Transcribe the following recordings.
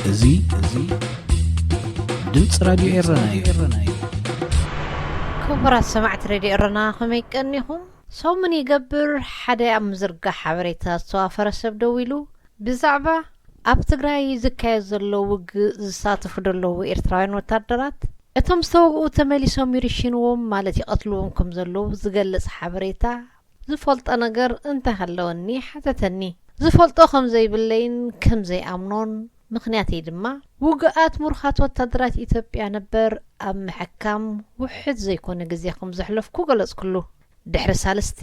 እዚ እዚ ድምፂ ራድዮ ኤረና እዩ። ክቡራት ሰማዕቲ ሬድዮ ኤረና፣ ከመይ ቀኒኹም? ሰሙን ይገብር ሓደ ኣብ ምዝርጋሕ ሓበሬታ ዝተዋፈረ ሰብ ደዊሉ፣ ብዛዕባ ኣብ ትግራይ ዝካየድ ዘሎ ውግእ ዝሳተፉ ዘለዉ ኤርትራውያን ወታደራት፣ እቶም ዝተወግኡ ተመሊሶም ይርሽንዎም ማለት ይቐትልዎም ከም ዘለዉ ዝገልጽ ሓበሬታ ዝፈልጦ ነገር እንተሃለወኒ ሓተተኒ። ዝፈልጦ ከም ዘይብለይን ከም ዘይኣምኖን ምኽንያተይ ድማ፣ ውግኣት ምሩኻት ወታደራት ኢትዮጵያ ነበር ኣብ ምሕካም ውሕድ ዘይኮነ ግዜ ከም ዘሕለፍኩ ገለጽኩሉ። ድሕሪ ሳልስቲ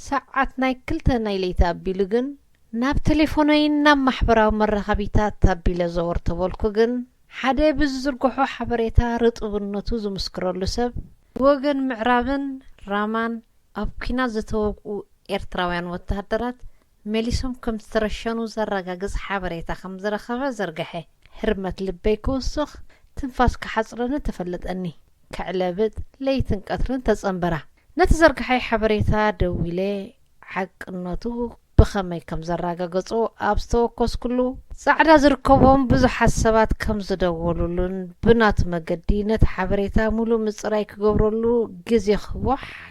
ሰዓት ናይ ክልተ ናይ ለይቲ ኣቢሉ ግን፣ ናብ ቴሌፎነይን ናብ ማሕበራዊ መራኸቢታት ኣቢለ ዘወር ተበልኩ ግን፣ ሓደ ብዝዝርግሖ ሓበሬታ ርጡብነቱ ዝምስክረሉ ሰብ፣ ብወገን ምዕራብን ራማን ኣብ ኲናት ዝተወግኡ ኤርትራውያን ወተሃደራት መሊሶም ከም ዝተረሸኑ ዘረጋግጽ ሓበሬታ ከም ዝረኸበ ዘርግሐ። ህርመት ልበይ ክውስኽ፣ ትንፋስ ክሓጽረኒ ተፈለጠኒ። ከዕለብጥ ለይትን ቀትርን ተጸንበራ። ነቲ ዘርግሓይ ሓበሬታ ደዊለ ሓቅነቱ ብኸመይ ከም ዘረጋገጹ ኣብ ዝተወከስኩሉ፣ ጻዕዳ ዝርከቦም ብዙሓት ሰባት ከም ዝደወሉሉን ብናቱ መገዲ ነቲ ሓበሬታ ሙሉእ ምጽራይ ክገብረሉ ግዜ ክህቦ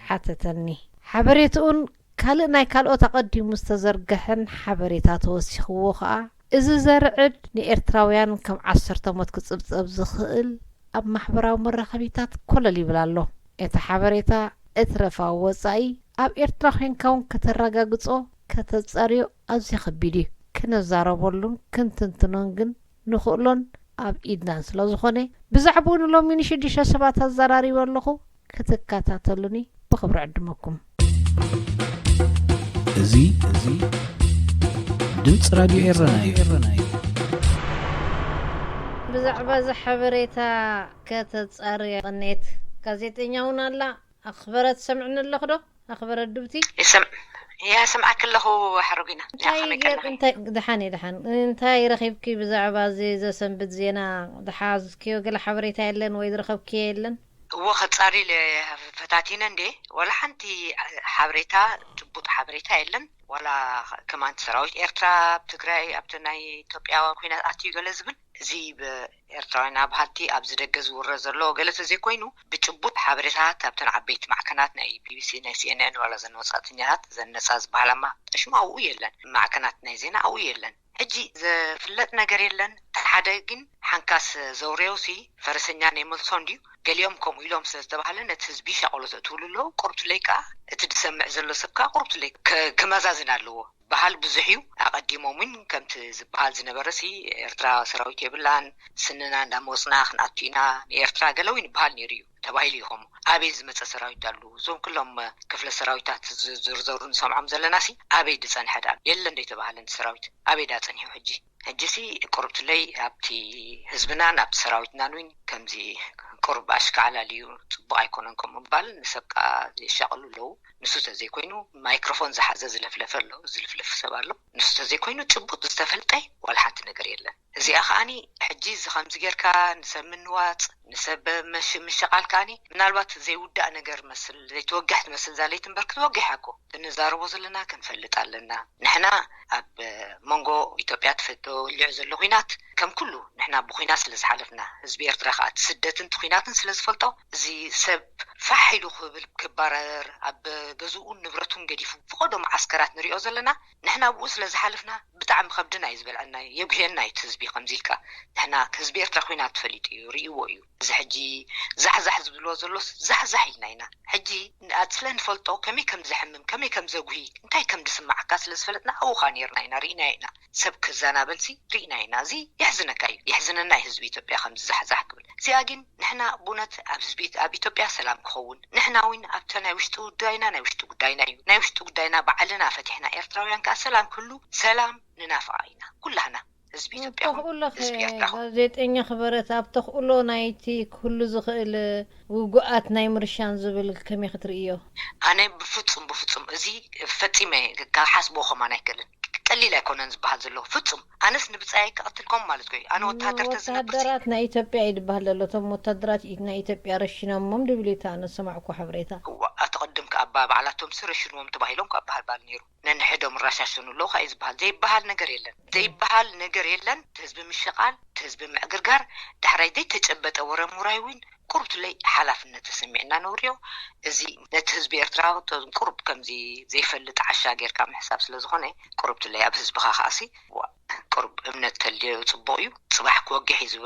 ሓተተኒ። ሓበሬትኡን ካልእ ናይ ካልኦት ኣቐዲሙ ዝተዘርግሐን ሓበሬታ ተወሲኽዎ ኸኣ፣ እዚ ዘርዕድ ንኤርትራውያን ከም ዓሰርተ ሞት ክጽብጸብ ዝኽእል ኣብ ማሕበራዊ መራኸቢታት ኮለል ይብል ኣሎ። እቲ ሓበሬታ እትረፋ ወጻኢ ኣብ ኤርትራ ኮይንካ እውን ከተረጋግጾ፣ ከተጻርዮ ኣዝዩ ከቢድ እዩ። ክነዛረበሉን ክንትንትኖን ግን ንኽእሎን ኣብ ኢድናን ስለ ዝኾነ፣ ብዛዕባኡ ንሎሚ ንሽዱሽተ ሰባት ኣዘራሪበ ኣለኹ። ክትከታተሉኒ ብኽብሪ ዕድመኩም። እዚ እዚ ድምፂ ራድዮ ኤረና እዩ። ብዛዕባ እዚ ሓበሬታ ከተጻርዮ ቀኔት ጋዜጠኛ እውን ኣላ። ኣኽበረት ሰምዕኒ ኣለኹ ዶ? ኣኽበረት ዱብቲ? ይሰም-፣ ይሰምዓኪ ኣለኹ ሓረጉና። እንታይ ከመይ ይገር-፣ ቀኒኺ? እንታይ፣ ደሓን እየ፣ ደሓን። እንታይ ረኺብኪ ብዛዕባ እዚ ዘሰንብድ ዜና? ዝሓዝክዮ ገለ ሓበሬታ የለን ወይ ዝረኸብክዮ የለን? እዎ፣ ከጻሪ ኢለ ፈታቲነ እንዴ፣ ዋላ ሓንቲ ሓበሬታ፣ ጭቡጥ ሓበሬታ የለን። ዋላ ከማን ሰራዊት ኤርትራ ኣብ ትግራይ ኣብቲ ናይ ኢትዮጵያ ኲናት ኣትዩ ገለ ዝብል፣ እዚ ብኤርትራውያን ኣብሃልቲ ኣብዚ ደገ ዝውረ ዘሎ ገለ ተዘይኮይኑ፣ ብጭቡጥ ሓበሬታታት ኣብተን ዓበይቲ ማዕከናት ናይ ቢ ቢ ሲ፣ ናይ ሲ ኤን ኤን፣ ዋላ ዘን ወጻእተኛታት፣ ዘን ነጻ ዝበሃላማ ጠሽሙ ኣብኡ የለን። ማዕከናት ናይ ዜና ኣብኡ የለን። ሕጂ ዘፍለጥ ነገር የለን። እቲ ሓደ ግን ሓንካስ ዘውረዮሲ ፈረሰኛ ናይ መልሶ እንድዩ። ገሊኦም ከምኡ ኢሎም ስለ ዝተባህለ ነቲ ህዝቢ ሻቕሎ ዘእትውሉ ኣለዉ። ቁርብትለይ ከኣ እቲ ዝሰምዕ ዘሎ ሰብ ከኣ ቁርብትለይ ከ-፣ ከመዛዝን ኣለዎ። በሃል ብዙሕ እዩ። ኣቐዲሞም እውን ከምቲ ዝበሃል ዝነበረ ሲ ኤርትራ ሰራዊት የብላን፣ ስንና እንዳመወጽና ክንኣቱ ኢና ንኤርትራ ገለ እውን ይበሃል ነይሩ እዩ ተባሂሉ እዩ። ከምኡ ኣበይ ዝመጸ ሰራዊት ኣሉ? እዞም ኩሎም ክፍለ ሰራዊታት ዝዝርዘሩ ንሰምዖም ዘለና ሲ ኣበይ ዝጸንሐ ደኣ? የለን ዶ ኣይተባህለን ሰራዊት? ኣበይ ደኣ ጸኒሑ ሕጂ? ሕጂ ሲ ቁርብትለይ ኣብቲ ህዝብናን ኣብቲ ሰራዊትናን እውን ከምዚ ቁሩብ ኣሽካዕላል እዩ፣ ጽቡቕ ኣይኮነን ከምኡ ምባል። ንሰብ ከኣ የሻቕሉ ኣለዉ። ንሱ ተዘይኮይኑ ማይክሮፎን ዝሓዘ ዝለፍለፈ ኣሎ፣ ዝልፍልፍ ሰብ ኣሎ። ንሱ ተዘይኮይኑ ጭቡጥ ዝተፈልጠ ዋላ ሓንቲ ነገር የለን። እዚኣ ከኣኒ ሕጂ እዚ ከምዚ ጌርካ ንሰብ ምንዋጽ፣ ንሰብ መሽ-፣ ምሽቓል ከኣኒ ምናልባት ዘይውዳእ ነገር መስል፣ ዘይትወግሕ ትመስል እዛ ለይቲ እምበር ክትወግሕ እያ እኮ። እንዛረቦ ዘለና ክንፈልጥ ኣለና። ንሕና ኣብ መንጎ ኢትዮጵያ ተፈ-፣ ተወሊዑ ዘሎ ኲናት ከም ኩሉ ንሕና ብኲናት ስለ ዝሓለፍና፣ ህዝቢ ኤርትራ ከኣ እቲ ስደትን እቲ ኲናትን ስለ ዝፈልጦ፣ እዚ ሰብ ፋሕ ኢሉ ክብል ክባረር፣ ኣብ ገዝኡን ንብረቱን ገዲፉ ፍቐዶ መዓስከራት ንሪኦ ዘለና፣ ንሕና ብኡ ስለ ዝሓለፍና ብጣዕሚ ከብድና እዩ ዝበልዐና፣ የጉህየና እዩ እቲ ህዝቢ ከምዚ ኢልካ። ንሕና ህዝቢ ኤርትራ ኲናት ተፈሊጡ እዩ፣ ርእይዎ እዩ። እዚ ሕጂ ዛሕዛሕ ዝብልዎ ዘሎስ ዛሕዛሕ ኢልና ኢና። ሕጂ ንኣጽለ ንፈልጦ ከመይ ከም ዘሕምም፣ ከመይ ከም ዘጉሂ፣ እንታይ ከም ዝስምዓካ ስለ ዝፈለጥና ኣብኡ ኸኣ ኔርና ኢና፣ ርኢናዮ ኢና። ሰብ ክዘናበልሲ ርኢና ኢና። እዚ የሕዝነካ እዩ፣ የሕዝነና እዩ ህዝቢ ኢትዮጵያ ከምዚ ዛሕዛሕ ክብል። እዚኣ ግን ንሕና ብእውነት ኣብ ህዝቢ፣ ኣብ ኢትዮጵያ ሰላም ክኸውን፣ ንሕና እውን ኣብቲ ናይ ውሽጢ ጉዳይና ናይ ውሽጢ ጉዳይና እዩ። ናይ ውሽጢ ጉዳይና ባዕልና ፈቲሕና ኤርትራውያን ከኣ ሰላም ክህሉ ሰላም ንናፍቓ ኢና ኩላህና። ህዝቢ ኢትዮጵያ ይኹን ተኽእሎ ህዝቢ ኤርትራ ይኹን። ጋዜጠኛ ክበረት፣ ኣብ ተኽእሎ ናይቲ ክህሉ ዝኽእል ውጉኣት ናይ ምርሻን ዝብል ከመይ ክትርእዮ? ኣነ ብፍጹም፣ ብፍጹም እዚ ፈጺመ ክሓስቦ ከማን ኣይክእልን። ቀሊል ኣይኮነን ዝበሃል ዘሎ፣ ፍጹም። ኣነስ ንብጻየይ ክቐትል ከምኡ ማለት ኮዩ። ኣነ ወተሃደር ተዝነብርሲ ወተሃደራት ናይ ኢትዮጵያ እዩ ዝበሃል ዘሎ። እቶም ወተሃደራት ኢ-፣ ናይ ኢትዮጵያ ረሺኖሞም ድብል እዩ፣ ኣነ ዝሰማዕኩ ሓበሬታ። እዋ፣ ኣቲ ቅድም ከኣ ባ-፣ ባዕላቶም ሲ ረሽንዎም ተባሂሎም ከኣ በሃል ባል ነይሩ። ነንሕዶም ይረሻሸኑ ኣለዉ ከኣ እዩ ዝበሃል። ዘይበሃል ነገር የለን። ዘይበሃል ነገር የለን። እቲ ህዝቢ ምሽቓል፣ እቲ ህዝቢ ምዕግርጋር፣ ዳሕራይ ዘይተጨበጠ ወረ ምውራይ እውን ቁርብትለይ ሓላፍነት ተሰሚዕና ነውርዮ። እዚ ነቲ ህዝቢ ኤርትራ ቁሩብ ከምዚ ዘይፈልጥ ዓሻ ጌርካ ምሕሳብ ስለ ዝኾነ፣ ቁሩብትለይ ኣብ ህዝብኻ ከኣሲ ቁሩብ እምነት ተልዮ ጽቡቕ እዩ። ጽባሕ ክወግሕ እዩ፣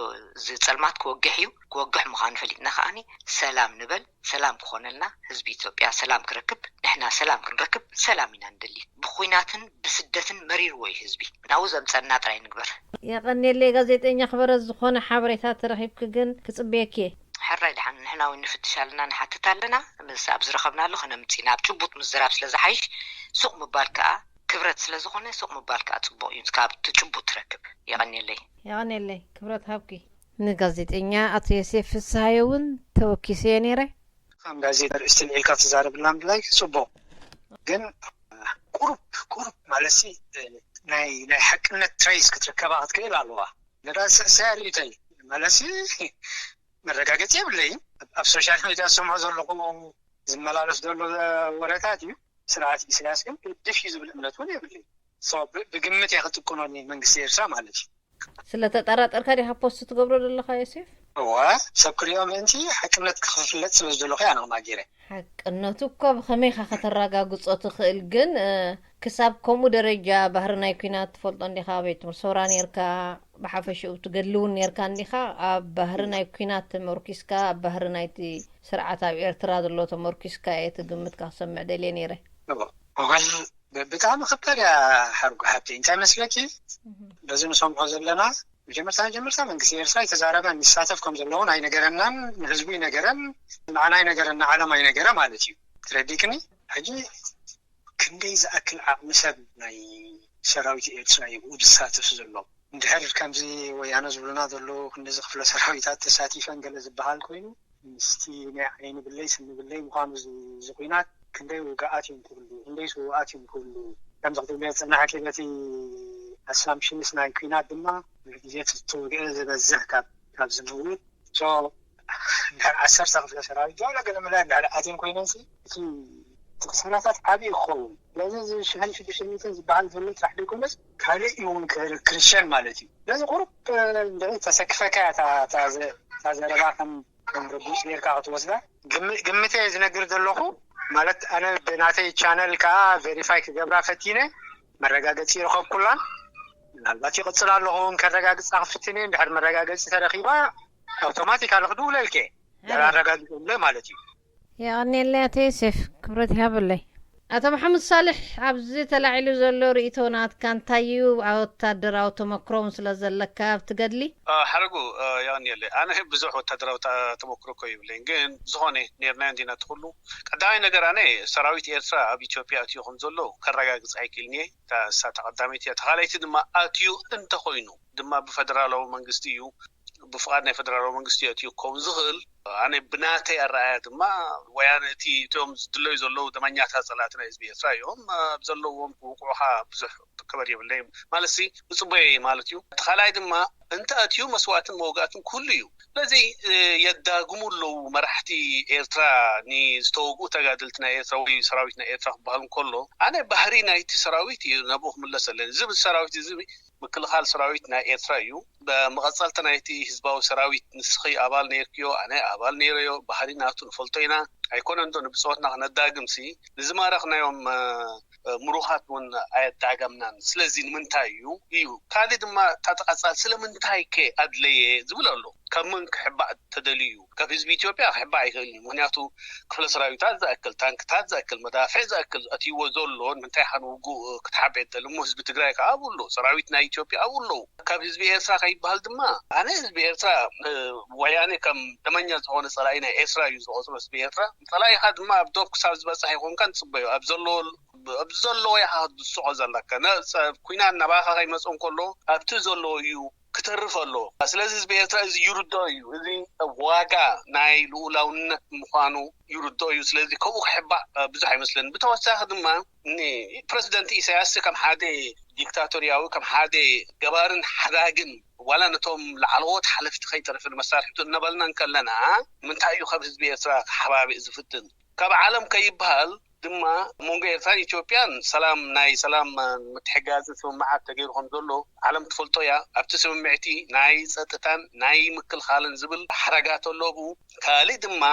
ዝጸልማት ክወግሕ እዩ። ክወግሕ ምዃኑ ፈሊጥና ከኣኒ ሰላም ንበል። ሰላም ክኾነልና፣ ህዝቢ ኢትዮጵያ ሰላም ክረክብ፣ ንሕና ሰላም ክንረክብ ሰላም ኢና ንደሊ። ብኹናትን ብስደትን መሪርዎ እዩ ህዝቢ። ናብኡ ዘምጸና ጥራይ ንግበር። የቐንየለይ ጋዜጠኛ ክበረት፣ ዝኾነ ሓበሬታ ተረኺብኪ ግን ክጽበየኪ እየ። ሕራይ ደሓን፣ ንሕና እውን ንፍትሽ ኣለና፣ ንሓትት ኣለና። ምስ ኣብ ዝረኸብናሉ ከነምጽእ ኢና። ኣብ ጭቡጥ ምዝራብ ስለ ዝሓይሽ፣ ሱቕ ምባል ከኣ ክብረት ስለ ዝኾነ፣ ሱቕ ምባል ከኣ ጽቡቕ እዩ። ካብቲ ጭቡጥ ትረክብ። የቐንየለይ። የቐንየለይ፣ ክብረት ሃብኪ። ንጋዜጠኛ ኣቶ ዮሴፍ ፍስሃየ እውን ተወኪሰ እየ ነይረ። ከም ጋዜጣ ርእስቲ ልዒልካ ትዛረብላ ምድላይ ጽቡቕ፣ ግን ቁሩብ ቁሩብ ማለት ሲ ናይ ናይ ሓቅነት ትሬስ ክትርከባ ክትክእል ኣለዋ። ነዳ ሰያ ርእተይ ማለት ሲ መረጋገጺ የብለይን። ኣብ ሶሻል ሚድያ ዝሰምዖ ዘለኹ ዝመላለስ ዘሎ ወረታት እዩ። ስርዓት ኢሳያስ ግን ግድፍ እዩ ዝብል እምነት እውን የብለይን። So ብ- ብግምት እየ ክጥቅኖ መንግስቲ ኤርትራ ማለት እዩ። ስለተጠራጠርካ ዲኻ ፖስት ትገብሮ ዘለኻ ዮሴፍ? እዋ ሰብ ክሪኦ ምእንቲ ሓቅነት ክፍለጥ ስለ ዝደለኹ እያ ንቕማ ገይረ። ሓቅነቱ እኮ ብኸመይ ኢኻ ከተረጋግጾ ትኽእል? ግን እ፣ ክሳብ ከምኡ ደረጃ ባህሪ ናይ ኲናት ትፈልጦ እንዲኻ? ቤት ትምህርቲ ሰውራ ነርካ፣ ብሓፈሽኡ ትገድሊ እውን ነርካ እንዲኻ። ኣብ ባህሪ ናይ ኲናት ተመርኪስካ፣ ኣብ ባህሪ ናይቲ ስርዓት ኣብ ኤርትራ ዘሎ ተመርኪስካ እየ እቲ ግምትካ ክሰምዕ ደልየ ነይረ። እዋ ብጣዕሚ ከባድ እያ ሓርጉ ሓብተይ። እንታይ መስለኪ በዚ ንሰምዖ ዘለና መጀመርታ መጀመርታ መንግስቲ ኤርትራ ይተዛረበ ይሳተፍ ከም ዘለውን ኣይነገረናን። ንህዝቡ ይነገረን ንዓና ይነገረን ንዓለም ኣይነገረ ማለት እዩ። ትረዲክኒ? ሕጂ ክንደይ ዝኣክል ዓቕሚ ሰብ ናይ ሰራዊት ኤርትራ እዩ ብኡ ዝሳተፍ ዘሎ? እንድሕር ከምዚ ወያነ ዝብሉና ዘለዉ ክንደዚ ክፍለ ሰራዊታት ተሳቲፈን ገለ ዝበሃል ኮይኑ ምስቲ ናይ ዓይኒ ብለይ ስኒ ብለይ ምዃኑ እዚ ኩናት ክንደይ ውግኣት እዮም ክብሉ ክንደይ ስውኣት እዮም ክብሉ ከምዚ ክትብልዮ ዝፀናሕኪ በቲ ኣሳምፕሽንስ ናይ ኩናት ድማ ግዜ ተወግአ ዝበዝሕ ካብ ካብ ዝምውት ሶ ዓሰርተ ክፍለ ሰራዊት ዞለ ገለ ምለ እንድሕር ኣትዮም ኮይነን እቲ እቲ ክሳራታት ዓብዪ ክኸውን ስለዚ እዚ ሽሕን ሽዱሽተ ሚእትን ዝበሃል ዘሎ ጥራሕ ዘይኮነስ ካልእ እዩ እውን ክርክርሸን ማለት እዩ ስለዚ ቁሩብ እንድዒ ተሰክፈካ እያ እታ ዘረባ ከም ከም ርዱስ ጌርካ ክትወስዳ ግምት እየ ዝነግር ዘለኹ ማለት ኣነ ብናተይ ቻነል ከዓ ቬሪፋይ ክገብራ ፈቲነ መረጋገፂ ይረኸብኩላን ምናልባት ይቕፅል ኣለኹ እውን ከረጋግፃ ክፍትን እየ እንድሕር መረጋገፂ ተረኪባ ኣውቶማቲካሊ ክድውለልከ ኣረጋጊፆምለ ማለት እዩ የቐንየለይ ኣቶ ዮሴፍ ክብረት ይሃበለይ። ኣቶ መሓሙድ ሳልሕ፣ ኣብዚ ተላዒሉ ዘሎ ርእይቶ ናትካ እንታይ እዩ? ወታደራዊ ተመክሮ እውን ስለ ዘለካ ኣብቲ ገድሊ። ሓረጉ የቐንየለይ። ኣነ ብዙሕ ወታደራዊ ተመክሮ እኮ የብለይን፣ ግን ዝኾነ ኔርናዮ እንዲና እቲ ኩሉ። ቀዳማይ ነገር ኣነ ሰራዊት ኤርትራ ኣብ ኢትዮጵያ ኣትዩ ከም ዘሎ ከረጋግጽ ኣይክእልን እየ። እታ እሳ እታ ቀዳመይቲ እያ። እታ ካልኣይቲ ድማ ኣትዩ እንተኾይኑ ድማ ብፈደራላዊ መንግስቲ እዩ ብፍቓድ ናይ ፈደራላዊ መንግስቲ ኣትዩ ክኸውን ዝኽእል ኣነ ብናተይ ኣረኣያ ድማ ወያነ እቲ እቶም ዝድለዩ ዘለዉ ደመኛታት ፀላእቲ ናይ ህዝቢ ኤርትራ እዮም ኣብ ዘለዎም ክውቅዑኻ ብዙሕ ክበድ የብለይም ማለት ሲ እፅበዮ እየ ማለት እዩ እቲ ካልኣይ ድማ እንተ ኣትዩ መስዋእትን መወጋእትን ክህሉ እዩ ስለዚ የዳግሙ ኣለዉ መራሕቲ ኤርትራ ንዝተወግኡ ተጋደልቲ ናይ ኤርትራ ወይ ሰራዊት ናይ ኤርትራ ክበሃል እንከሎ ኣነ ባህሪ ናይቲ ሰራዊት እዩ ናብኡ ክምለስ ኣለኒ እዚ ሰራዊት እዚ ምክልኻል ሰራዊት ናይ ኤርትራ እዩ። መቐጸልታ ናይቲ ህዝባዊ ሰራዊት ንስኺ ኣባል ነይርክዮ፣ ኣነ ኣባል ነይረዮ፣ ባህሪ ናቱ ንፈልጦ ኢና። ኣይኮነን ዶ ንብጾትና ክነዳግምሲ ንዝማረኽናዮም ምሩኻት እውን ኣየዳገምናን። ስለዚ ንምንታይ እዩ እዩ ካሊ ድማ እታ ተቐጻል ስለምንታይ ከ ኣድለየ ዝብል ኣሎ። ካብ መን ክሕባእ ተደልዩ ካብ ህዝቢ ኢትዮጵያ ክሕባእ ኣይኽእልን እዩ። ምክንያቱ ክፍለ ሰራዊታት ዝኣክል፣ ታንክታት ዝኣክል፣ መዳፍዕ ዝኣክል ኣትይዎ ዘሎ ንምንታይ ኢኻ ንውግእ ክትሓብእ ትደሊ እሞ ህዝቢ ትግራይ ከዓ ኣብኡ ኣሎ፣ ሰራዊት ናይ ኢትዮጵያ ኣብኡ ኣለዉ። ካብ ህዝቢ ኤርትራ ከይበሃል ድማ ኣነ ህዝቢ ኤርትራ ወያነ ከም ደመኛ ዝኾነ ፀላኢ ናይ ኤርትራ እዩ ዝቆፅሮ ህዝቢ ኤርትራ። ፀላኢኻ ድማ ኣብ ዶብ ክሳብ ዝበፅሕ ኣይኮንካ ንፅበዮ ኣብ ዘለዎ ኣብዚ ዘለዎ ኢኻ ክትድስቆ ዘለካ። ኩናት ናባኻ ከይመፅእ እንከሎ ኣብቲ ዘለዎ እዩ ክተርፍ ኣለዎ። ስለዚ ህዝቢ ኤርትራ እዚ ይርድኦ እዩ። እዚ ዋጋ ናይ ልኡላውነት ምዃኑ ይርድኦ እዩ። ስለዚ ከምኡ ክሕባእ ብዙሕ ኣይመስለኒ። ብተወሳኺ ድማ ፕረዚደንት ኢሳያስ ከም ሓደ ዲክታቶርያዊ፣ ከም ሓደ ገባርን ሓዳግን ዋላ ነቶም ላዕለዎት ሓለፍቲ ከይተረፈ ንመሳርሕቱ እናበልና እንከለና ምንታይ እዩ ካብ ህዝቢ ኤርትራ ክሓባብእ ዝፍትን? ካብ ዓለም ከይበሃል ድማ መንጎ ኤርትራን ኢትዮጵያን ሰላም ናይ ሰላም ምትሕጋዝን ስምምዓት ተገይሩ ከም ዘሎ ዓለም ትፈልጦ እያ። ኣብቲ ስምምዕቲ ናይ ጸጥታን ናይ ምክልኻልን ዝብል ሓረጋት ኣሎ። ብኡ ካልእ ድማ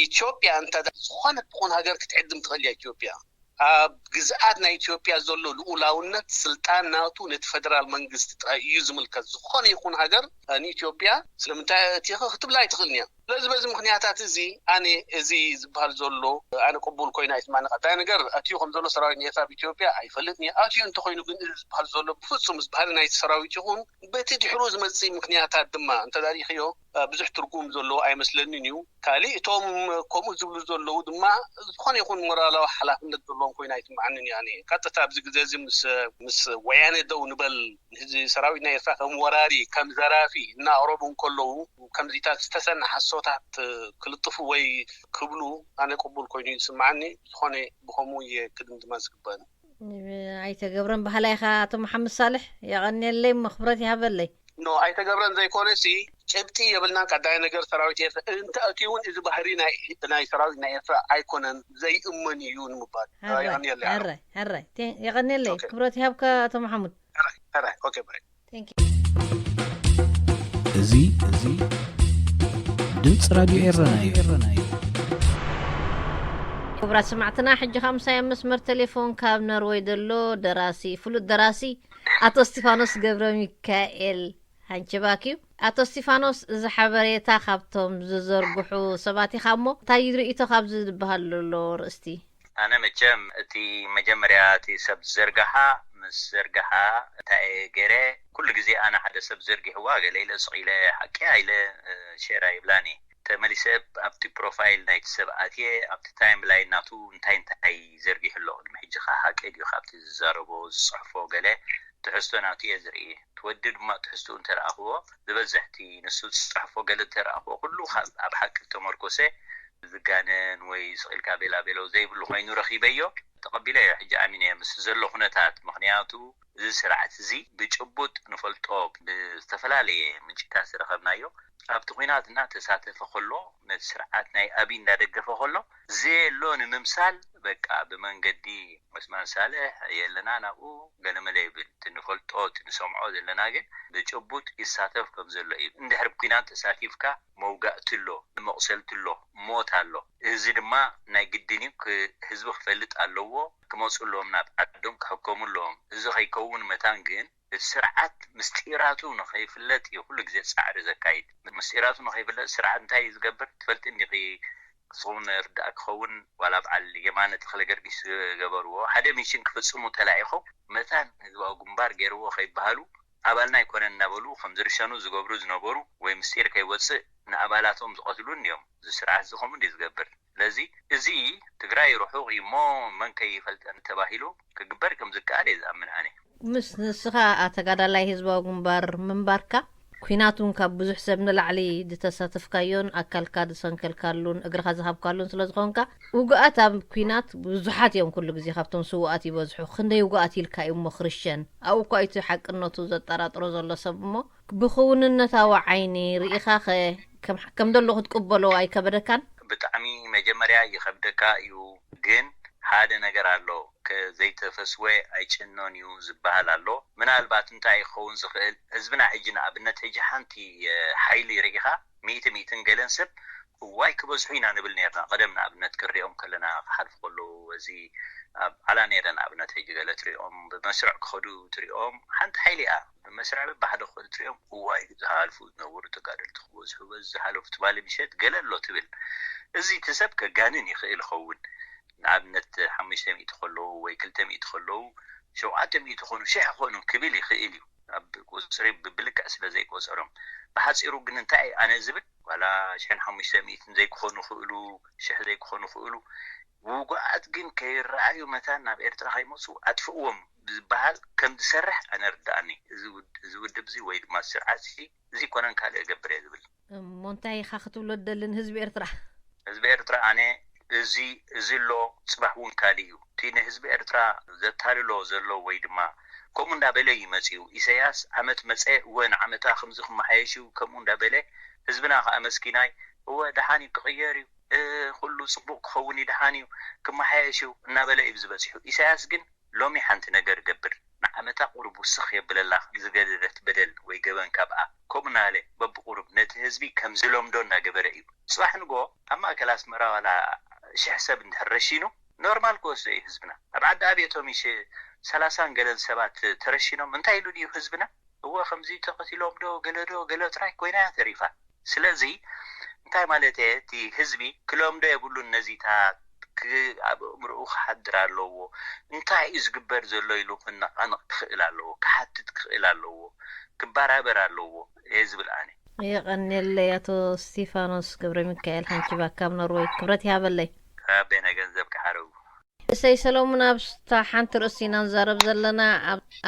ኢትዮጵያ እንተ ዝኾነት ትኹን ሃገር ክትዕድም ትኽእል እያ። ኢትዮጵያ ኣብ ግዝኣት ናይ ኢትዮጵያ ዘሎ ልኡላውነት ስልጣን ናቱ ነቲ ፈደራል መንግስቲ ጥራይ እዩ ዝምልከት። ዝኾነ ይኹን ሃገር ንኢትዮጵያ ስለምንታይ እቲ ክትብላ ኣይትኽእልን እያ። ስለዚ በዚ ምኽንያታት እዚ ኣነ እዚ ዝበሃል ዘሎ ኣነ ቅቡል ኮይኑ ኣይስማዕኒ። ቀዳይ ነገር ኣትዩ ከም ዘሎ ሰራዊት ንኤርትራ ኣብ ኢትዮጵያ ኣይፈልጥን እየ። ኣትዩ እንተኾይኑ ግን እዚ ዝበሃል ዘሎ ብፍጹም ምስ ባህሪ ናይቲ ሰራዊት ይኹን በቲ ድሕሩ ዝመጽእ ምኽንያታት ድማ እንተዳሪኽዮ ብዙሕ ትርጉም ዘለዎ ኣይመስለንን እዩ። ካልእ እቶም ከምኡ ዝብሉ ዘለዉ ድማ ዝኾነ ይኹን ሞራላዊ ሓላፍነት ዘለዎም ኮይኑ ኣይስምዓንን እዩ። ኣነ ቀጥታ ኣብዚ ግዜ እዚ ምስ ምስ ወያነ ደው ንበል፣ እዚ ሰራዊት ናይ ኤርትራ ከም ወራሪ ከም ዘራፊ እናቕረቡ እንከለዉ ከምዚታት ዝተሰና ሓሶታት ክልጥፉ ወይ ክብሉ ኣነ ቅቡል ኮይኑ ይስምዓኒ። ዝኾነ ብኸምኡ እየ ክድምድማ ዝግበአኒ። ኣይተገብረን ባህላይኻ ኣቶ መሓመድ ሳልሕ የቐንየለይ፣ መኽብረት ይሃበለይ። ኖ ኣይተገብረን ዘይኮነ ሲ ጭብጢ የብልናን። ቀዳይ ነገር ሰራዊት ኤርትራ እንተ ኣትዩ እውን እዚ ባህሪ ናይ ናይ ሰራዊት ናይ ኤርትራ ኣይኮነን፣ ዘይእመን እዩ ንምባል። የቐንየለይ። ሕራይ ሕራይ የቐንየለይ። ክብረት ይሃብካ ኣቶ መሓሙድ። ሕራይ ኦኬ ባይ። እዚ እዚ ድምፂ ራድዮ ኤረና እዩ። ክቡራት ሰማዕትና፣ ሕጂ ኸምሳይ ኣብ መስመር ቴሌፎን ካብ ኖርወይ ዘሎ ደራሲ፣ ፍሉጥ ደራሲ ኣቶ እስቲፋኖስ ገብረ ሚካኤል ሃንቸባክ እዩ። ኣቶ እስቲፋኖስ፣ እዚ ሓበሬታ ካብቶም ዝዘርግሑ ሰባት ኢኻ እሞ እንታይ ርእይቶ ካብዚ ዝበሃል ዘሎ ርእስቲ? ኣነ መቸም እቲ መጀመርያ እቲ ሰብ ዝዘርግሓ ምስ ዘርግሓ እንታይ እየ ገይረ፣ ኩሉ ግዜ ኣነ ሓደ ሰብ ዘርጊሕዋ ገለ ኢለ ስቕ ኢለ ሓቂ ኢለ ሸር ኣይብላን እየ። ተመሊሰ ኣብቲ ፕሮፋይል ናይቲ ሰብ ኣትየ ኣብቲ ታይም ላይን ናቱ እንታይ እንታይ ዘርጊሑ ኣሎ፣ ቅድሚ ሕጂ ከ ሓቂ ድዩ ካብቲ ዝዛረቦ ዝፅሕፎ ገለ ትሕዝቶ ናቱ እየ ዝርኢ። እቲ ወዲ ድማ ትሕዝትኡ እንተረኣኽዎ ዝበዝሕ እቲ ንሱ ዝፅሕፎ ገለ እንተረኣኽዎ ኩሉ ካብ ኣብ ሓቂ ዝተመርኮሰ ዝጋነን ወይ ስቕ ኢልካ ቤላቤሎ ዘይብሉ ኮይኑ ረኺበዮ። ተቐቢለዮ ሕጂ ኣሚነዮ ምስ ዘሎ ኩነታት። ምኽንያቱ እዚ ስርዓት እዚ ብጭቡጥ ንፈልጦ ብዝተፈላለየ ምንጭታት ዝረኸብናዮ ኣብቲ ኲናት እናተሳተፈ ከሎ ነቲ ስርዓት ናይ ኣብይ እንዳደገፈ ከሎ ዘየሎ ንምምሳል በቃ ብመንገዲ ዑስማን ሳልሕ የለናን ኣብኡ ገለመለ ይብል። እቲ ንፈልጦ እቲ ንሰምዖ ዘለና ግን ብጭቡጥ ይሳተፍ ከም ዘሎ እዩ። እንድሕር ኲናት ተሳቲፍካ መውጋእቲ ኣሎ፣ መቑሰልቲ ኣሎ፣ ሞት ኣሎ። እዚ ድማ ናይ ግድን እዩ። ህዝቢ ክፈልጥ ኣለዎ። ክመፁ ኣለዎም፣ ናብ ዓዶም ክሕከሙ ኣለዎም። እዚ ከይከውን መታን ግን እቲ ስርዓት ምስጢራቱ ንኸይፍለጥ እዩ ኩሉ ግዜ ፃዕሪ ዘካይድ። ምስጢራቱ ንኸይፍለጥ ስርዓት እንታይ እዩ ዝገብር ትፈልጢ እንዲኺ? ንስኹም ርዳእ ክኸውን ዋላ በዓል የማነ ተኽለ ገርጊስ ዝገበርዎ ሓደ ሚሽን ክፍፅሙ ተላኢኾም መታን ህዝባዊ ግንባር ገይርዎ ከይበሃሉ ኣባልና ኣይኮነን እናበሉ ከም ዝርሸኑ ዝገብሩ ዝነበሩ ወይ ምስጢር ከይወፅእ ንኣባላቶም ዝቐትሉ እንዲዮም። እዚ ስርዓት እዚ ከምኡ እንዲ ዝገብር። ስለዚ እዚ ትግራይ ርሑቕ እዩ እሞ መን ከይፈልጠን ተባሂሉ ክግበር ከም ዝከኣል እየ ዝኣምን ኣነ። ምስ ንስኻ ተጋዳላይ ህዝባዊ ግንባር ምንባርካ ኲናት እውን ካብ ብዙሕ ሰብ ንላዕሊ ዝተሳተፍካዮን ኣካልካ ዝሰንከልካሉን እግርኻ ዝሃብካሉን ስለ ዝኾንካ ውጉኣት ኣብ ኲናት ብዙሓት እዮም። ኩሉ ግዜ ካብቶም ስውኣት ይበዝሑ። ክንደይ ውጉኣት ኢልካ እዩ እሞ ክርሸን? ኣብኡ እኳ እቲ ሓቅነቱ ዘጠራጥሮ ዘሎ ሰብ እሞ ብኽውንነታዊ ዓይኒ ርኢኻኸ ከም ከም ደሎ ክትቅበሎ ኣይከበደካን? ብጣዕሚ መጀመርያ ይኸብደካ እዩ፣ ግን ሓደ ነገር ኣሎ፣ ከ ዘይተፈስወ ኣይጭኖን እዩ ዝበሃል ኣሎ። ምናልባት እንታይ ክኸውን ዝኽእል፣ ህዝብና ሕጂ ንኣብነት ሕጂ ሓንቲ ሓይሊ ርኢኻ ሚእቲ ሚእትን ገለን ሰብ እዋይ ክበዝሑ ኢና ንብል ነርና። ቀደም ንኣብነት ክንሪኦም ከለና ክሓልፉ ከለዉ እዚ ኣብ ዓላ ነረ ንኣብነት ሕጂ ገለ ትሪኦም ብመስርዕ ክኸዱ ትሪኦም ሓንቲ ሓይሊ እያ። ብመስርዕ በብሓደ ክኸዱ ትሪኦም እዋይ ዝሓልፉ ዝነበሩ ተጋደልቲ ክበዝሑ በዚ ዝሓለፉ ትማሊ ምሸት ገለ ኣሎ ትብል። እዚ እቲ ሰብ ከጋንን ይኽእል ይኸውን። ንኣብነት ሓሙሽተ ሚእቲ ከለዉ ወይ ክልተ ሚእቲ ከለዉ ሸውዓተ ሚእቲ ኮኑ ሽሕ ኮኑ ክብል ይኽእል እዩ። ኣብ ቁፅሪ ብብልክዕ ስለ ዘይቆፀሮም ብሓፂሩ ግን እንታይ ኣነ ዝብል ዋላ ሽሕን ሓሙሽተ ሚእትን ዘይክኾኑ ክእሉ ሽሕ ዘይክኾኑ ክእሉ ውጉኣት ግን ከይረኣዩ መታን ናብ ኤርትራ ከይመፁ ኣጥፍእዎም ዝበሃል ከም ዝሰርሕ ኣነ ርዳኣኒ። እዚ ውድብ እዚ ወይ ድማ ስርዓት እዚ እዚ ኮነን ካልእ እገብር እየ ዝብል። እሞ እንታይ ኢኻ ክትብሎ ደልን ህዝቢ ኤርትራ? ህዝቢ ኤርትራ ኣነ እዚ እዚ ኣሎ ፅባሕ እውን ካልእ እዩ። እቲ ንህዝቢ ኤርትራ ዘታልሎ ዘሎ ወይ ድማ ከምኡ እንዳበለ እዩ መፂኡ። ኢሰያስ ዓመት መፀ እወ ንዓመታ ከምዚ ክመሓየሽ እዩ ከምኡ እንዳበለ ህዝብና ከዓ መስኪናይ እወ ደሓን እዩ ክቕየር እዩ ኩሉ ፅቡቅ ክኸውን ይድሓን እዩ፣ ክመሓየሽ እዩ እናበለ እዩ ዝበፂሑ። ኢሳያስ ግን ሎሚ ሓንቲ ነገር ገብር፣ ንዓመታ ቁሩብ ውስኽ የብለላ። ዝገደደት በደል ወይ ገበን ካብኣ ከምኡ እናበለ በብቁሩብ ነቲ ህዝቢ ከም ዝለምዶ እናገበረ እዩ። ፅባሕ ንጎ ኣብ ማእከል ኣስመራ ዋላ ሽሕ ሰብ እንድሕር ረሺኑ ኖርማል ክወስዶ እዩ ህዝብና። ኣብ ዓዲ ኣብየቶም ይሽ ሰላሳን ገለን ሰባት ተረሺኖም እንታይ ኢሉ ድዩ ህዝብና? እወ ከምዚ ተቐቲሎም ዶ ገለ ዶ ገለ ጥራይ ኮይና እያ ተሪፋ። ስለዚ እንታይ ማለት እየ? እቲ ህዝቢ ክለምዶ የብሉን ነዚታት። ኣብ እምርኡ ክሓድር ኣለዎ። እንታይ እዩ ዝግበር ዘሎ ኢሉ ክነቓንቕ ክኽእል ኣለዎ፣ ክሓትት ክኽእል ኣለዎ፣ ክበራበር ኣለዎ እየ ዝብል ኣነ። የቐንየለይ ኣቶ ስቲፋኖስ ገብረ ሚካኤል ሓንቺባ ካብ ኖርወይ። ክብረት ይሃበለይ። ኣቤነ ገንዘብ ክሓረጉ። እሰይ ሰሎሙን፣ ኣብስታ ሓንቲ ርእሲ ኢና ንዛረብ ዘለና።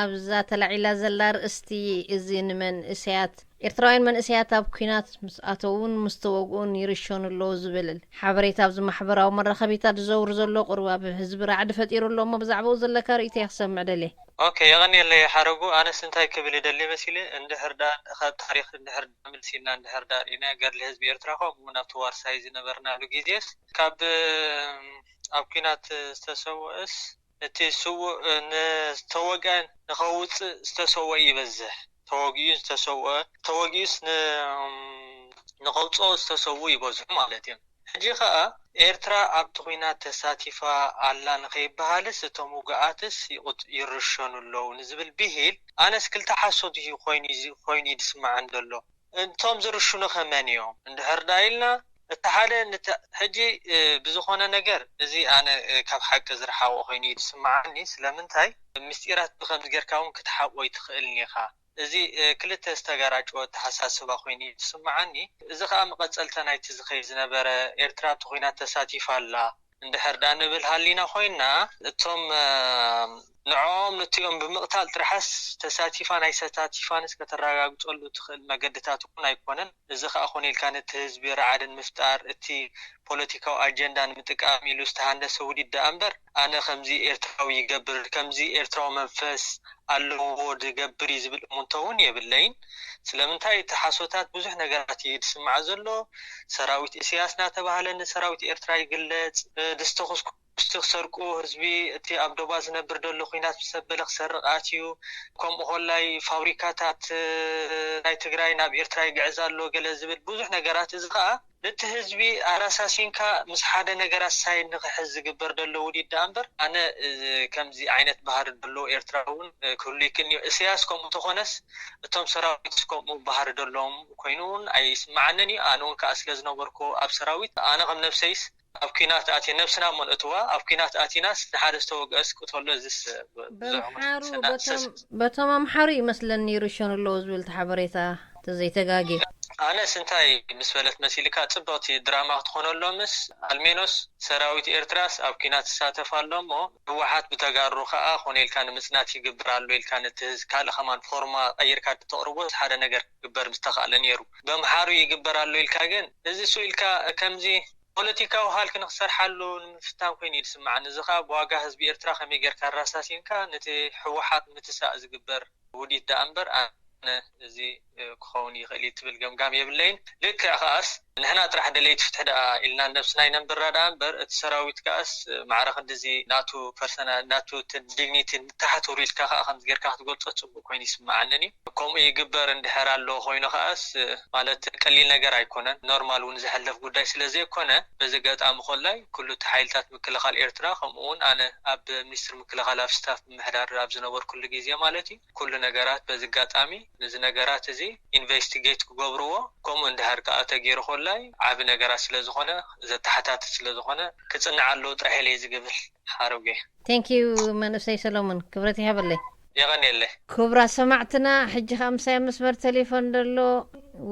ኣብዛ ተላዒላ ዘላ ርእስቲ፣ እዚ ንመንእሰያት፣ ኤርትራውያን መንእሰያት ኣብ ኲናት ምስ ኣተውን ምስ ተወግኡን ይርሸኑ ኣለዉ ዝብል ሓበሬታ ኣብዚ ማሕበራዊ መራኸቢታት ዝዘውር ዘሎ ቁሩብ ኣብ ህዝቢ ራዕዲ ፈጢሩ ኣሎ እሞ ብዛዕባኡ ዘለካ ርእይቶ እየ ክሰምዕ ደልየ። ኦኬ፣ የቐንየለይ ሓረጉ። ኣነስ እንታይ ክብል ይደሊ መሲለ፣ እንድሕር ዳ ካብ ታሪኽ እንድሕር ዳ ምልስ ኢልና እንድሕር ዳ ርኢና ገድሊ ህዝቢ ኤርትራ ከምኡ እውን ኣብቲ ዋርሳይ ዝነበርናሉ ግዜስ ካብ ኣብ ኲናት ዝተሰውእስ እቲ ስውእ ንዝተወግአ ንኸውፅእ ዝተሰወ ይበዝሕ። ተወጊኡ ዝተሰወ ተወጊኡስ ንኸውፅኦ ዝተሰዉ ይበዝሑ ማለት እዮም። ሕጂ ኸኣ ኤርትራ ኣብቲ ኹናት ተሳቲፋ ኣላ ንኸይበሃልስ እቶም ውጉኣትስ ይርሸኑ ኣለዉ ንዝብል ብሂል ኣነስ ክልተ ሓሶት እዩ ኮይኑ እዩ ዝስምዓኒ ዘሎ። እቶም ዝርሽኑ ከ መን እዮም እንድሕር ደኣ ኢልና፣ እቲ ሓደ ሕጂ ብዝኾነ ነገር እዚ ኣነ ካብ ሓቂ ዝረሓቖ ኮይኑ እዩ ዝስምዓኒ። ስለምንታይ? ምስጢራት ብኸምዚ ጌርካ እውን ክትሓቆ ኣይትኽእልን ኢኻ። እዚ ክልተ ዝተጋራጨወ ኣተሓሳስባ ኮይኑ እዩ ዝስምዓኒ። እዚ ከኣ መቐጸልታ ናይቲ ዝኸይድ ዝነበረ ኤርትራ ኣብቲ ኹናት ተሳቲፋ ኣላ እንድሕር ደኣ ንብል ሃሊና ኮይንና፣ እቶም ንዕኦም ንቲኦም ብምቕታል ጥራሕስ ተሳቲፋን ኣይሰታቲፋንስ ከተረጋግጸሉ ትኽእል መገድታት እውን ኣይኮነን። እዚ ከኣ ኮነ ኢልካ ነቲ ህዝቢ ርዓድን ምፍጣር፣ እቲ ፖለቲካዊ ኣጀንዳ ንምጥቃም ኢሉ ዝተሃንደሰ ውዲት ደኣ እምበር፣ ኣነ ከምዚ ኤርትራዊ ይገብር፣ ከምዚ ኤርትራዊ መንፈስ ኣለዎ ዝገብር እዩ ዝብል እሙንቶ እውን የብለይን። ስለምንታይ እቲ ሓሶታት ብዙሕ ነገራት እዩ ዝስማዕ ዘሎ። ሰራዊት እስያስ እናተባህለ ንሰራዊት ኤርትራ ይግለጽ። እ፣ ድስቲ ኩስኩስቲ ክሰርቁ፣ ህዝቢ እቲ ኣብ ዶባ ዝነብር ዘሎ ኹናት ምስ ኣበለ ክሰርቕ ኣትዩ፣ ከምኡ ኮላይ ፋብሪካታት፣ እ፣ ናይ ትግራይ ናብ ኤርትራ ይግዕዝ ኣሎ ገለ ዝብል ብዙሕ ነገራት። እዚ ኸኣ ነቲ ህዝቢ ኣራሳሲንካ ምስ ሓደ ነገራት ሳይድ ንኽሕዝ ዝግበር ዘሎ ውዲት ደኣ እምበር፣ ኣነ፣ እ፣ ከምዚ ዓይነት ባህሪ ዘለዎ ኤርትራ እውን፣ እ፣ ክህሉ ይክእል እዩ። እስያስ ከምኡ እንተኾነስ፣ እቶም ሰራዊትስ ከምኡ ባህሪ ዘለዎም ኮይኑ እውን ኣይስምዓንን እዩ። ኣነ እውን ከኣ ስለ ዝነበርኩ ኣብ ሰራዊት፣ ኣነ ከም ነብሰይስ ኣብ ኲናት ኣትየ፣ ነብስና እሞ ንእትዋ፣ ኣብ ኲናት ኣቲናስ ንሓደ ዝተወግአስ ቅተሎ፣ እዚስ ብዙሕ በምሓሩ ሰና-፣ በቶም፣ ሰስ-፣ በቶም ኣምሓሩ ይመስለኒ ይርሸኑ ኣለዉ ዝብል እቲ ሓበሬታ፣ ተዘይተጋግየ። ኣነስ እንታይ ምስ በለት መሲልካ፣ ጽብቕቲ ድራማ ክትኾነሎምስ፣ ኣልሜኖስ ሰራዊት ኤርትራስ ኣብ ኲናት ይሳተፍ ኣሎ እሞ፣ ህወሓት ብተጋሩ ከኣ ኮነ ኢልካ ንምጽናት ይግብር ኣሎ ኢልካ ነቲ ህዝ-፣ ካልእ ከማን ፎርማ ቀይርካ ተቕርቦስ ሓደ ነገር ክግበር ምስተኻእለ ነይሩ። በምሓሩ ይግበር ኣሎ ኢልካ ግን፣ እዚ ሱ ኢልካ ከምዚ ፖለቲካዊ ሃልኪ ንኽሰርሓሉ ንምፍታን ኮይኑ እዩ ዝስምዓኒ። እዚ ኸኣ ብዋጋ ህዝቢ ኤርትራ ከመይ ጌርካ ኣራሳሲንካ ነቲ ህወሓት ምትሳእ ዝግበር ውዲት ደኣ እምበር፣ ኣነ እዚ፣ እ፣ ክኸውን ይኽእል እዩ ትብል ገምጋም የብለይን። ልክዕ ከኣስ ንሕና ጥራሕ ደለይቲ ፍትሒ ደኣ ኢልና ነብስና ኣይነንብራ ደኣ እምበር፣ እቲ ሰራዊት ከኣስ፣ እ፣ ማዕረ ክንድዚ ናቱ ፐርሰና-፣ ናቱ እቲ ዲግኒቲ ንታሕት ውሪድካ ከኣ ከምዚ ጌርካ ክትገልጾ ጽቡቅ ኮይኑ ይስምዓንን እዩ። ከምኡ ይግበር እንድሕር ኣሎ ኮይኑ ከኣስ፣ ማለት ቀሊል ነገር ኣይኮነን። ኖርማል እውን ዝሕለፍ ጉዳይ ስለ ዘይኮነ፣ በዚ ኣጋጣሚ ኮላይ ኩሉ እቲ ሓይልታት ምክልኻል ኤርትራ፣ ከምኡ እውን ኣነ ኣብ ሚኒስትሪ ምክልኻል ኣብ ስታፍ ምምሕዳር ኣብ ዝነበርኩሉ ግዜ ማለት እዩ፣ ኩሉ ነገራት በዚ ኣጋጣሚ ነዚ ነገራት እዚ ኢንቨስቲጌት ክገብርዎ፣ ከምኡ እንድሕር ከኣ ተገይሩ ኮላይ ዓቢ ነገራት ስለ ዝኾነ፣ ዘተሓታትት ስለ ዝኾነ፣ ክጽናዕ ኣለዎ ጥራሕ ኢለ እየ ዝግብል። ሓረጉ። ቴንክ ዩ መንእሰይ ሰሎሞን፣ ክብረት ይሃበለይ። የቐንየለይ። ክቡራት ሰማዕትና፣ ሕጂ ኸኣ ምሳይ ኣብ መስመር ቴሌፎን ዘሎ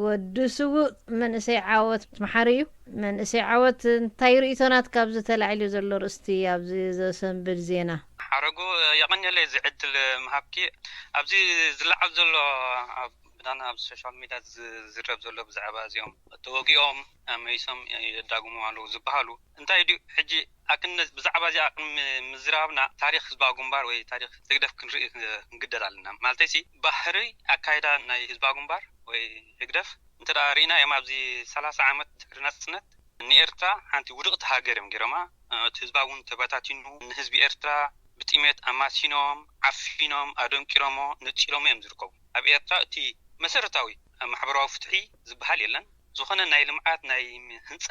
ወዲ ስዉእ መንእሰይ ዓወት መሓሪ እዩ። መንእሰይ ዓወት፣ እንታይ ርእይቶ ናትካ ኣብዚ ተላዒሉ ዘሎ ርእስቲ፣ ኣብዚ ዘሰንብድ ዜና? ሓረጉ፣ የቐንየለይ እዚ ዕድል ምሃብኪ። ኣብዚ ዝለዓል ዘሎ ኣብ ብዳና ኣብ ሶሻል ሚድያ ዝ-፣ ዝዝረብ ዘሎ ብዛዕባ እዚኦም ተወጊኦም መይሶም የዳግሙ ኣለዉ ዝበሃሉ እንታይ ድዩ? ሕጂ ኣክነ ብዛዕባ እዚኣ ቅድሚ ምዝራብና ታሪኽ ህዝባዊ ግንባር ወይ ታሪኽ ህግደፍ ክንርኢ ክንግደድ ኣለና። ማለተይሲ ባህሪ ኣካይዳ ናይ ህዝባዊ ግንባር ወይ ህግደፍ እንተ ደኣ ርኢና እዮም ኣብዚ ሰላሳ ዓመት ድሕሪ ናጽነት ንኤርትራ ሓንቲ ውድቕቲ ሃገር እዮም ገይሮማ። እቲ ህዝባ እውን ተበታቲኑ፣ ንህዝቢ ኤርትራ ብጥሜት ኣማሲኖም፣ ዓፊኖም፣ ኣደንቂሮሞ፣ ነጺሎሞ እዮም ዝርከቡ። ኣብ ኤርትራ እቲ መሰረታዊ ማሕበራዊ ፍትሒ ዝበሃል የለን። ዝኾነ ናይ ልምዓት ናይ ህንጻ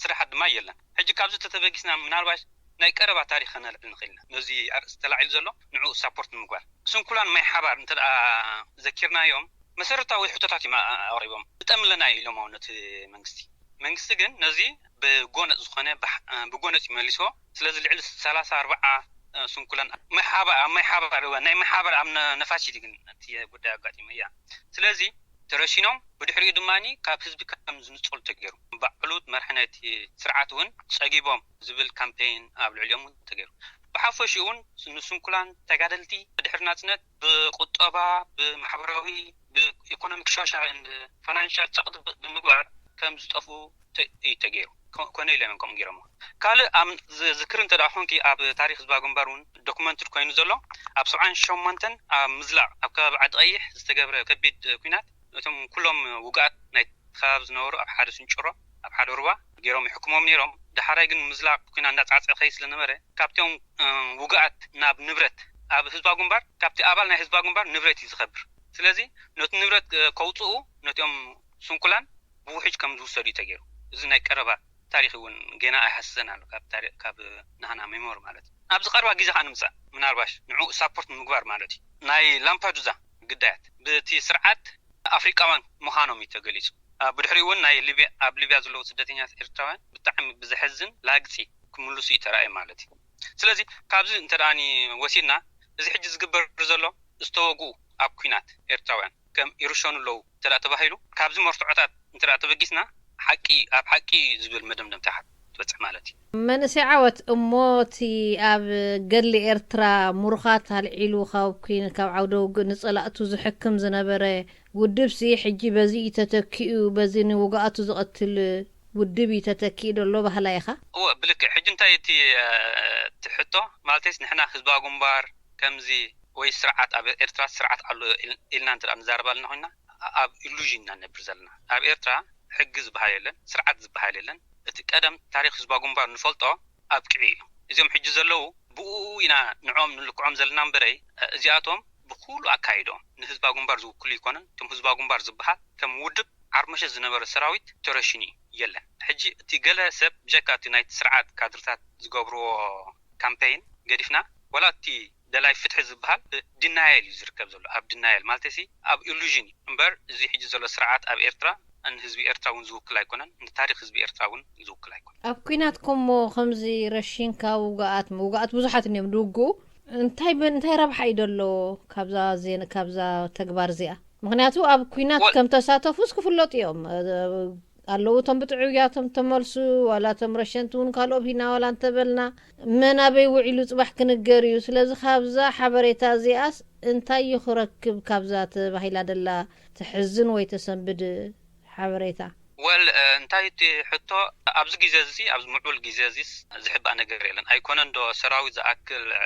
ስራሓት ድማ የለን። ሕጂ ካብዚ ተተበጊስና ምናልባሽ ናይ ቀረባ ታሪኽ ከነልዕል ንኽእል ኢና። ነዚ ኣርእስቲ ተላዒሉ ዘሎ ንዕኡ ሳፖርት ንምግባር። ስንኩላን ማይ ሓባር እንተ ደኣ ዘኪርናዮም መሰረታዊ ሕቶታት እዮም ኣቕሪቦም። ንጠምለና ኢሎም ነቲ መንግስቲ። መንግስቲ ግን ነዚ ብጎነጽ ዝኾነ ብጎነጽ ይመልስዎ። ስለዚ ልዕሊ ሰላሳ ኣርባዓ ስንኩላን ማይ ሓባር፣ ኣብ ማይ ሓባር፣ እወ፣ ናይ ማይ ሓባር ኣብ ነፋሲት ግን እቲ ጉዳይ ኣጋጢሙ እያ። ስለዚ ተረሲኖም፣ ብድሕሪኡ ድማ ካብ ህዝቢ ከም ዝንጸሉ ተገይሩ። ባዕሉ መርሒ ናይቲ ስርዓት እውን ጸጊቦም ዝብል ካምፔይን ኣብ ልዕሊኦም እውን ተገይሩ። ብሓፈሽኡ እውን ንስንኩላን ተጋደልቲ ድሕሪ ናጽነት ብቁጠባ፣ ብማሕበራዊ፣ ብኢኮኖሚክ፣ ሶሻል፣ ፋይናንሻል ጸቕጢ ብምግባር ከም ዝጠፍኡ እዩ ተገይሩ። ኮነ ኢሎም እዮም ከምኡ ገይሮም። ካልእ ዝክር እንተ ደኣ ኮንኪ ኣብ ታሪክ ህዝባዊ ግንባር እውን ዶክመንትድ ኮይኑ ዘሎ ኣብ ሰብዓን ሸሞንተን ኣብ ምዝላቕ ኣብ ከባቢ ዓዲ ቀይሕ ዝተገብረ ከቢድ ኩናት ነቶም ኩሎም ውግኣት ናይ ከባቢ ዝነበሩ ኣብ ሓደ ስንጭሮ ኣብ ሓደ ሩባ ገይሮም ይሕክሞም ነይሮም። ዳሕራይ ግን ምዝላቕ ኩናት እንዳጻዕጸ ከይ ስለነበረ ካብቶም ውግኣት ናብ ንብረት ኣብ ህዝባዊ ግንባር ካብቲ ኣባል ናይ ህዝባዊ ግንባር ንብረት እዩ ዝኸብር። ስለዚ ነቲ ንብረት ከውፅኡ ነቲኦም ስንኩላን ብውሕጅ ከም ዝውሰዱ እዩ ተገይሩ። እዚ ናይ ቀረባ ታሪክ እውን ገና ኣይሃስሰን ኣሎ ካብ ናህና ሜሞሪ ማለት እዩ። ኣብዚ ቀረባ ግዜ ከዓ ንምፃእ ምናልባሽ ንዑ ሳፖርት ንምግባር ማለት እዩ። ናይ ላምፓዱዛ ግዳያት ብቲ ስርዓት ኣፍሪቃውያን ምዃኖም እዩ ተገሊፁ። ብድሕሪኡ እውን ናይ ሊብያ ኣብ ሊብያ ዘለዉ ስደተኛታት ኤርትራውያን ብጣዕሚ ብዘሐዝን ላግፂ ክምልሱ እዩ ተራእየ ማለት እዩ። ስለዚ ካብዚ እንተ ደኣኒ ወሲድና እዚ ሕጂ ዝግበር ዘሎ ዝተወግኡ ኣብ ኲናት ኤርትራውያን ከም ይርሸኑ ኣለዉ እንተ ደኣ ተባሂሉ ካብዚ መርትዖታት እንተ ደኣ ተበጊስና ሓቂ ኣብ ሓቂ ዝብል መደምደምታ ትበጽሕ ማለት እዩ። መንእሰይ ዓወት፣ እሞ እቲ ኣብ ገድሊ ኤርትራ ምሩኻት ኣልዒሉ ካብ ኲን ካብ ዓውደ ውግእ ንጸላእቱ ዝሕክም ዝነበረ ውድብሲ ሕጂ በዚ እዩ ተተኪኡ፣ በዚ ንውጉኣቱ ዝቐትል ውድብ እዩ ተተኪኡ ደሎ በሃላይ ኢኻ? እወ፣ ብልክዕ። ሕጂ እንታይ እቲ፣ እ፣ እቲ ሕቶ? ማለተይስ ንሕና ህዝባዊ ግንባር ከምዚ ወይ ስርዓት ኣብ ኤርትራ ስርዓት ኣሎ ኢል-፣ ኢልና እንተ ደኣ ንዛረብ ኣለና ኮይንና፣ ኣ-፣ ኣብ ኢሉዥን ኢና ንነብር ዘለና። ኣብ ኤርትራ ሕጊ ዝበሃል የለን፣ ስርዓት ዝበሃል የለን። እቲ ቀደም ታሪኽ ህዝባዊ ግንባር ንፈልጦ ኣብቂዑ እዩ። እዚኦም ሕጂ ዘለዉ ብኡ ኢና ንዖም ንልክዖም ዘለና እምበረይ፣ እ፣ እዚኣቶም ብኩሉ ኣካይድኦም ንህዝባዊ ግንባር ዝውክሉ ኣይኮነን። እቶም ህዝባዊ ግንባር ዝበሃል ከም ውድብ ዓርሞሸት ዝነበረ ሰራዊት ተረሺኑ እዩ፣ የለን። ሕጂ እቲ ገለ ሰብ ብጀካ እቲ ናይቲ ስርዓት ካድርታት ዝገብርዎ ካምፔይን ገዲፍና፣ ዋላ እቲ ደላይ ፍትሒ ዝበሃል ዲናየል እዩ ዝርከብ ዘሎ፣ ኣብ ዲናየል ማለተሲ ኣብ ኢሉዥን እዩ እምበር፣ እዚ ሕጂ ዘሎ ስርዓት ኣብ ኤርትራ ንህዝቢ ኤርትራ እውን ዝውክል ኣይኮነን፣ ንታሪኽ ህዝቢ ኤርትራ እውን ዝውክል ኣይኮነን። ኣብ ኲናት ኮሞ ከምዚ ረሺንካ ውጉኣት፣ ውጉኣት ብዙሓት እዮም ዝውግኡ። እንታይ በ-፣ እንታይ ረብሓ እዩ ደሎ ካብዛ ዜና፣ ካብዛ ተግባር እዚኣ? ምኽንያቱ ኣብ ኲናት ወል- ከም ተሳተፉስ ክፍለጡ እዮም። እ፣ ኣለዉ እቶም ብጥዑያቶም ተመልሱ፣ ዋላ እቶም ረሸንቲ እውን ካልኦም ሂና ዋላ እንተበልና፣ መን ኣበይ ውዒሉ ጽባሕ ክንገር እዩ። ስለዚ ካብዛ ሓበሬታ እዚኣስ እንታይ እዩ ክረክብ ካብዛ ተባሂላ ደላ ተሕዝን ወይ ተሰንብድ ሓበሬታ? ወል፣ እ፣ እንታይ እቲ ሕቶ? ኣብዚ ግዜ እዚ፣ ኣብዚ ምዕቡል ግዜ እዚስ ዝሕባእ ነገር የለን። ኣይኮነን ዶ ሰራዊት ዝኣክል፣ እ፣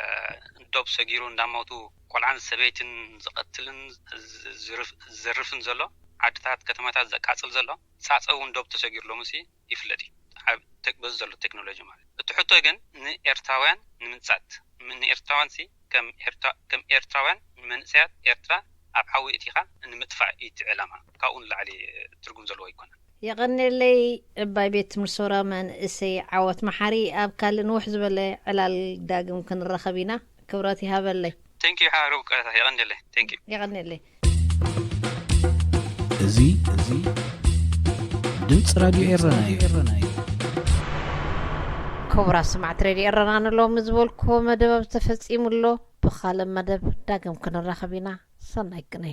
ዶብ ሰጊሩ እንዳሞቱ ቆልዓን ሰበይትን ዝቐትልን ዝ-፣ ዝርፍ-፣ ዝዘርፍን ዘሎ፣ ዓድታት ከተማታት ዘቃጽል ዘሎ? ጻጸ እውን ዶብ ተሰጊሩ ሎምሲ ይፍለጥ እዩ። ዓብ-፣ ቴክ-፣ በዚ ዘሎ ቴክኖሎጂ ማለት። እቲ ሕቶ ግን ንኤርትራውያን ንምንጻት፣ ም-፣ ንኤርትራውያን ሲ ከም ኤርትራ-፣ ከም ኤርትራውያን ንመንእሰያት ኤርትራ ኣብ ሓዊ እቲኻ ንምጥፋእ እዩ እቲ ዕላማ። ካብኡ ንላዕሊ ትርጉም ዘለዎ ኣይኮነን። የቐኔለይ። ዕባይ ቤት ትምህርቲ ሰውራ መንእሰይ ዓወት መሓሪ፣ ኣብ ካልእ ንውሕ ዝበለ ዕላል ዳግም ክንራኸብ ኢና። ክብረት ይሃበለይ። Thank you ሓ ርብቃ፣ የቐኔለይ። Thank you። የቐኔለይ። እዚ፣ እዚ ድምፂ ራድዮ ኤረና እዩ። ክቡራት ሰማዕቲ ሬድዮ ኤረና፣ ንሎሚ ዝበልክዎ መደብ ኣብዚ ተፈጺሙ ኣሎ። ብኻልእ መደብ ዳግም ክንራኸብ ኢና። ሰናይ ቅነ።